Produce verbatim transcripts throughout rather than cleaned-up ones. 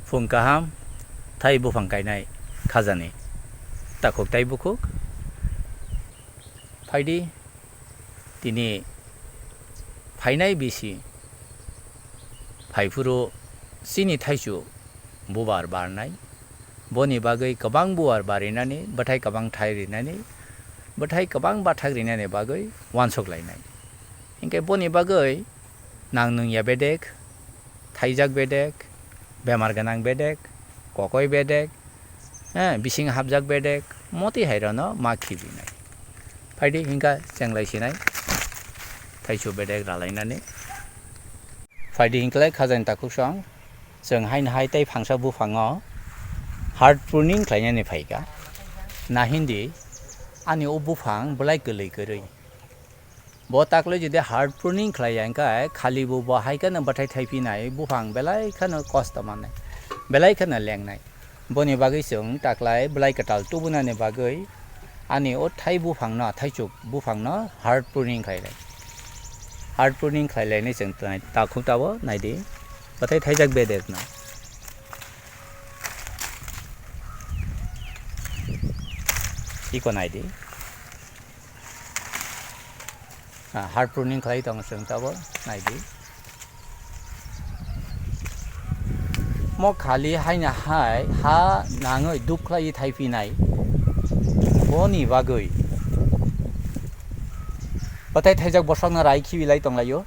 Phung kaham, thai buphang kainai khajani. Takhuk tai bukhuk. Phaidi, tini phainai bisi phaiphuru chini thaichu bubar barnai. Boni bagwi kwbang bubar barinani, bwthai kwbang thai rinani, bwthai kwbang bathak rinani bagwi uansuk lainai. Hinkhe boni bagwi nang nungya bedek, thaijak bedek, bemar gwnang bedek, kokoi bedek, eh, bising hapjak bedek, moti hai rano ma khibinai. Phaidi hinkha chenglai sinai, thaichu bedek ralainani. Phaidi hinklai khajani takhuk song, chwng haino hai tei phangsa buphango hard pruning khlainani phaikha. Na hindi ani o buphang belai kwlwi kwrwi. Bo taklai jodi hard pruning khlai ya hinkhe khali bo bo hai kheno bwthai thai phinai buphang belai kheno kosto mannai, belai kheno lengnai. Boni bagwi chwng taklai belai kwtal tubunani bagwi ani o thai buphangno, thaichuk buphangno hard pruning khlai lai. Hard pruning khlai lainai chwng twnai takhuk tabo naidi bwthai thaijak bedekno. Iko naidi. Ah, hard pruning khlai tongo chwng tabo, naidi. Mo khali haino hai ha nangwi duk khlaiwi thai phinai. Boni bagwi bwthai thaijak bosokno rai khibi lai tonglaio.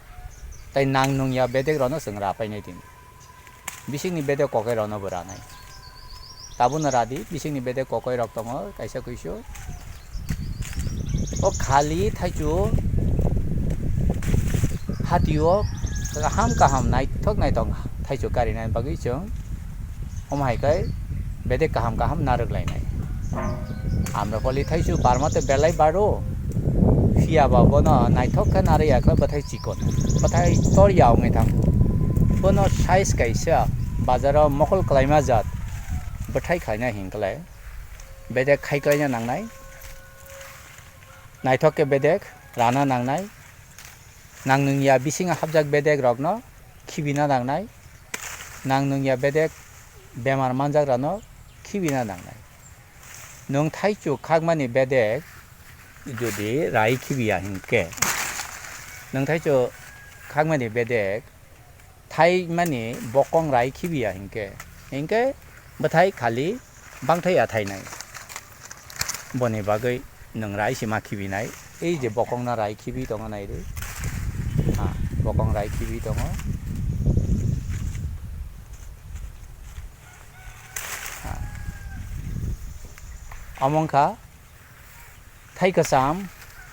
Tai nang nungya bedek rokno chwng ra painai tini. Bisingni bedek kokoi rokno bo ranai. Tabukno radi, bisingni bedek kokoi rok tongo, kaisa kuisu. O khali thaichu hatio kaham kaham naithok naithok thaichu karinani bagwi chwng omo hai khe bedek kaham kaham narwk lainai. Amrapali thaichu barma tei belai baro, phiya ba bono naithok khe narwk ya khe bwthai chikon, bwthai tor ya wngwi thang. Bono size kaisa bazaro mokol kwlaima jat bwthai khlaina hinkhe bedek khai klaina nangnai, naithok khe bedek rana nangnai, nang nungya bisingo hapjak bedek rokno khibina nangnai, nang nungya bedek bemar manjak rano khibina nangnai. Nwng thaichuk khakmani bedek jodi rai khibiya hinkhe, nwng thaichuk khakmani bedek thaimani bokong rai khibiya hinkhe, hinkhe bwthai khali bangthai athainai. Boni bagwi nwng rai se ma khibinai. Ei je bokongno rai khibi tongo naidi. Ha, bokong rai khibi tongo. Ha. Omo wngkha thai kwcham,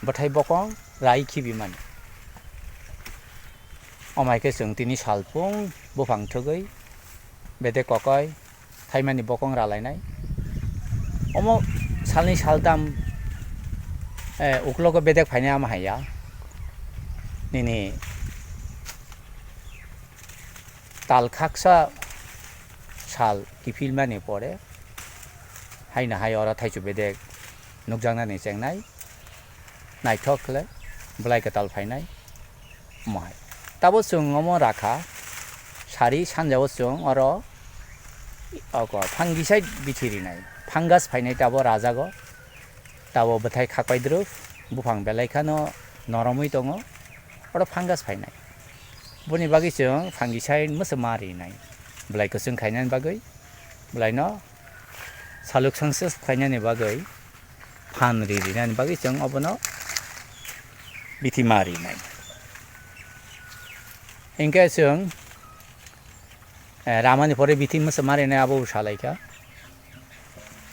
bwthai bokong, rai khibimani. Omo hai khe chwng tini salpung buphang thwgwi bedek kokoi thaimani bokong ralainai. Omo salni saltam, eh, uklogo bedek phainai ama haiya. Nini tal khaksa sal kiphilmani pore haino hai oro thaichu bedek nukjaknani chengnai. Naithok khle belai kwtal phainai. Omo hai. Tabo chwng omo rakha, sari sanjao chwng oro oko fungicide bithi rinai. Fungus phainai tabo rajago. Tabo bwthai khakpai drwk, buphang belai khano noromwi tongo. Oro fungus phainai. Boni bagwi chwng fungicide mwsa ma rinai. Belai kwchwng khainani bagwi, belaino saluk sangsa khlainani bagwi, phan ri rinani bagwi chwng obono bithi ma rinai. Hinkhe chwng, eh, ramani pore bithi mwsa ma rinai abo bo salaikha.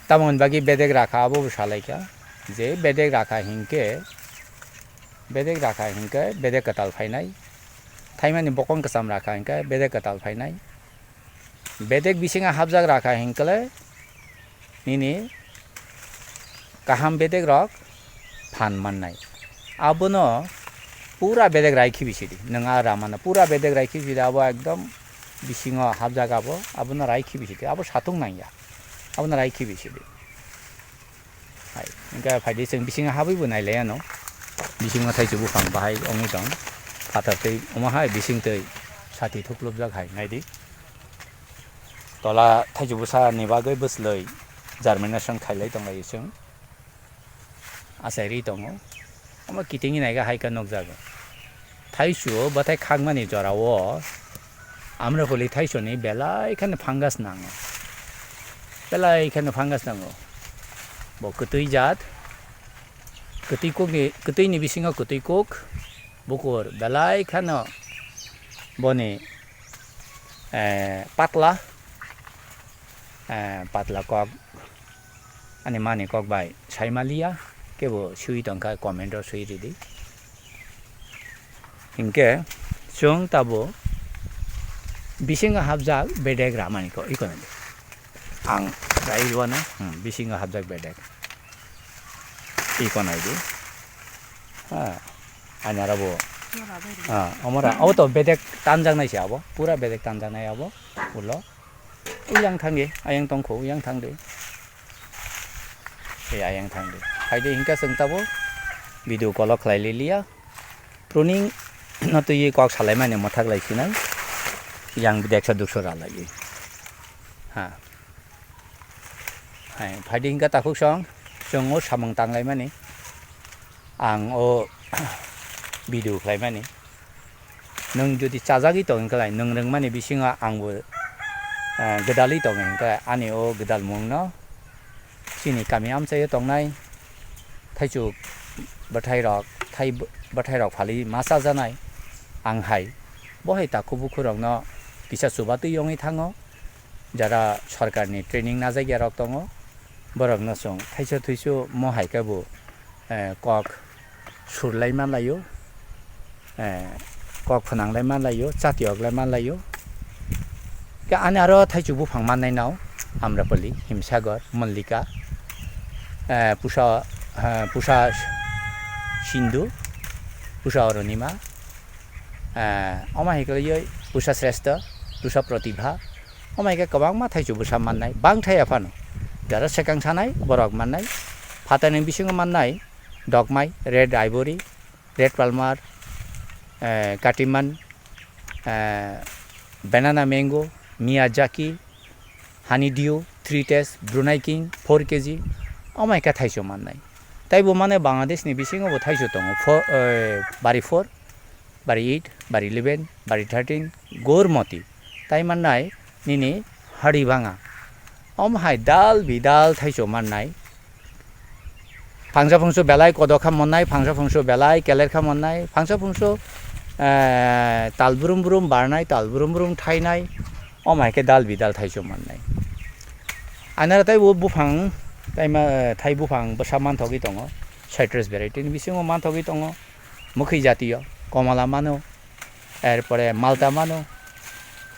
Tamoni bagwi bedek rakha abo bo salaikha. Je bedek rakha hinkhe, bedek rakha hinkhe bedek kwtal phainai. Thaimani bokong kwcham rakha hinkhe bedek kwtal phainai. Bedek bisingo hapjak rakha hinkhe nini kaham bedek rok phan mannai. Abono pura bedek rai khibi sidi. Nwng a ramano pura bedek rai khibi sidi, abo ekdom bisingo hapjak abo, abono rai khibi sidi. Abo satung nangya. Abono rai khibi sidi. Hai, hinkhe phaidi chwng bisingo habwi bo nailai ano. Bisingo thaichu buphang bahai wngwi tong. Phatar tei omo hai bising tei sati thuklubjak hai naidi. Tola thaichuk bwsa ni bagwi bwslwi germination khailai tonglaio chwng. Achai ri tongo. Omo kitingni naiga hai khe nukjago. Thaichu bwthai khakmani jorao Amrapali thaichuni belai kheno fungus nango. Belai kheno fungus nango. Bo kwtwi jat, kwtwi kukni, kwtwini bisingo kwtwi kuk, bukur belai kheno boni, eh, patla, eh, patla kok. Ani mani kok bai sai maliya, kebo sui tongkha comment o sui ridi. Hinkhe chwng tabo bisingo hapjak bedek ramani kok iko nadi. Ang rai rwano, hmm, bisingo hapjak bedek. Iko naidi. Ha, anyara bo. Ha, omora, o to bedek tanjaknai se abo, pura bedek tanjaknai abo, ulo. Uyang thangdi, ayang tongkho, uyang thangdi. Ei ayang thangdi. Phaidi hinkhe chwng tabo video call o khlai liliya. Pruning no twiwi kok salaimani mwthak lai sinai. Yang deksa dukso ralaiwi. Ha. Hai, phaidi hinkhe takhuk song, chwng o samung tanglaimani. Ang o video khlaimani. Nwng jodi chajagwi tong wngkha lai, nwng rwngmani bisingo angbo, eh, gwdalwi tongo hwnkhe ani o gwdalmungno chini kami amchaio tongnai thaichuk bwthairok, thai bwthairok phalwi ma chajaknai ang hai. Bo hai takhuk bukhurokno kisa chubatwi yongwi thango, jara sorkarni training najakyarok tongo, borokno chwng thaichuk thuichuk mo hai khe bo, eh, kok surlai manlaio, eh, kok phnanglai manlaio, chatiyoklai manlaio. Khe ani aro thaichuk buphang mannai nao, Amrapali, Himsagor, Mallika, eh, Pusa, eh, Pusa Sindhu, Pusa Arunima, eh, omo hai khe Pusa Srestha, Pusa Pratibha, omo hai khe kwbangma thaichuk bwsa mannai, bangthaya phano. Jara swkang sanai, borok mannai, phatarni bisingo mannai, Dokmai, Red Ivory, Red Palmer, eh, Katiman, eh, Banana Mango, Miyazaki, Honeydew, Three Taste, Brunei King, four K G, omo hai khe thaichuk mannai. Taibo mane Bangladesh ni bisingo bo thaichuk tongo, four, eh, Bari four, Bari eight, Bari eleven, Bari thirteen, Gormoti. Tai mannai nini hari banga. Omo hai dal bidal thaichuk mannai. Phangsa phungsu belai kodok kha mannai, phangsa phungsu belai keler kha mannai, phangsa phungsu, eh, tal brum brum barnai, tal brum brum thainai, omo hai khe dal bidal thaichuk mannai. Anara taibo buphang, taima, thai buphang bwsa manthogwi tongo, citrus variety ni bisingo manthogwi tongo, mwkhwi jatiyo, komala mano, erpore malta mano,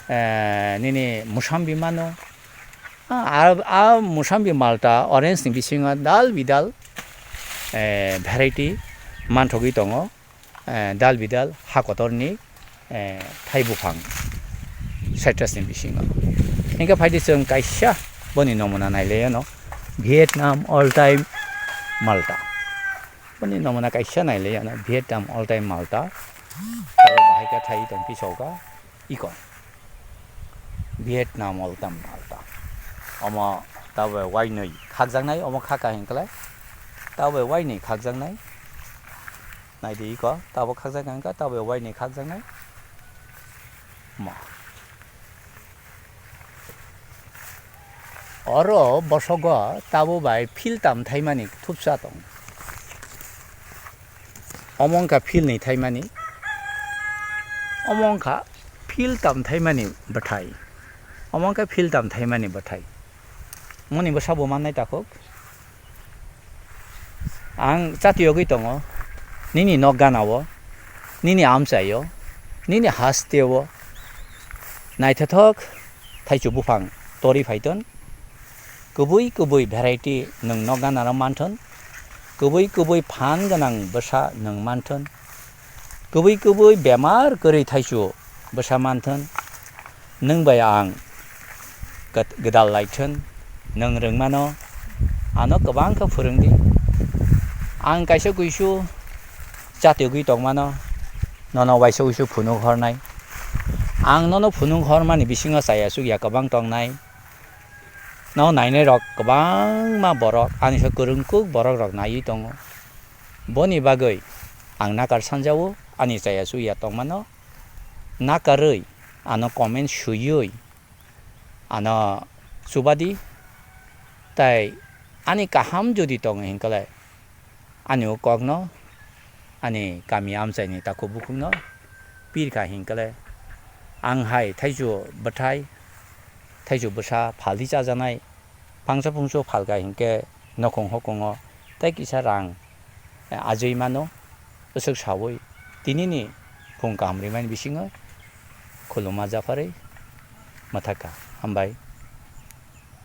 eh, nini musambi mano, A, a, a musambi malta, orange ni bisingo dal bidal, eh, variety manthogwi tongo, eh, dal bidal ha kotorni, eh, thai buphang citrus ni bisingo. Hinkhe phaidi chwng kaisa boni nomuna nailaiano Vietnam all time malta. Boni nomuna kaisa nailaiano Vietnam all time malta. Aro bahai khe thai tong pisoka. Iko Vietnam all time malta. Omo tabuk wainwi khakjaknai, omo khaka hinkhe lai. Tabuk wainwi khakjaknai. Naidi iko, tabuk khakjak hinkhe, tabuk wainwi khakjaknai. Omo. Oro bosogo tabuk bai phil tam thaimani thupsa tong. Omo wngkha phil ni thaimani. Omo wngkha phil tam thaimani bwthai. Omo wngkha phil tam thaimani bwthai. Moni bwsa bo mannai takhuk. Ang chatiyogwi tongo. Nini nok ganao, nini amchaio, nini hasteo. Naithothok thaichuk buphang torwi phaiton. Kubui kubui variety nwng nok ganano manthon, kubui kubui phan gwnang bwsa nwng manthon, kubui kubui bemar kwrwi thaichu bwsa manthon, nwng bai ang gw-, gwdal laithon, nwng rwngmano ano kwbang khe phwrwngdi. Ang kaisa kuisu chatiyogwi tongmano nono waisa uisu phunuk hornai. Ang nono phunuk hormani bisingo chaya chukya kwbang tongnai. No nainai rok kwbangma borok, ani se kwrwng kuk borok rok naiwi tongo. Boni bagwi ang nakar sanjao, ani chaya chuya tongmano nakarwi, ano comment swiwi ano chubadi, tai ani kaham jodi tongo hinkhe le ani o kokno, ani kami amchaini takhuk bukhukno pirkha hinkhe le ang hai thaichu bwthai, thaichu bwsa phaldi chajaknai, phangsa phungsu phalkha hinkhe nokhong hokongo tei kisa rang, eh, ajwi mano, bwswk sawi tinini phung kaham rimani bisingo khuluma japharwi mwthakha. Hambai.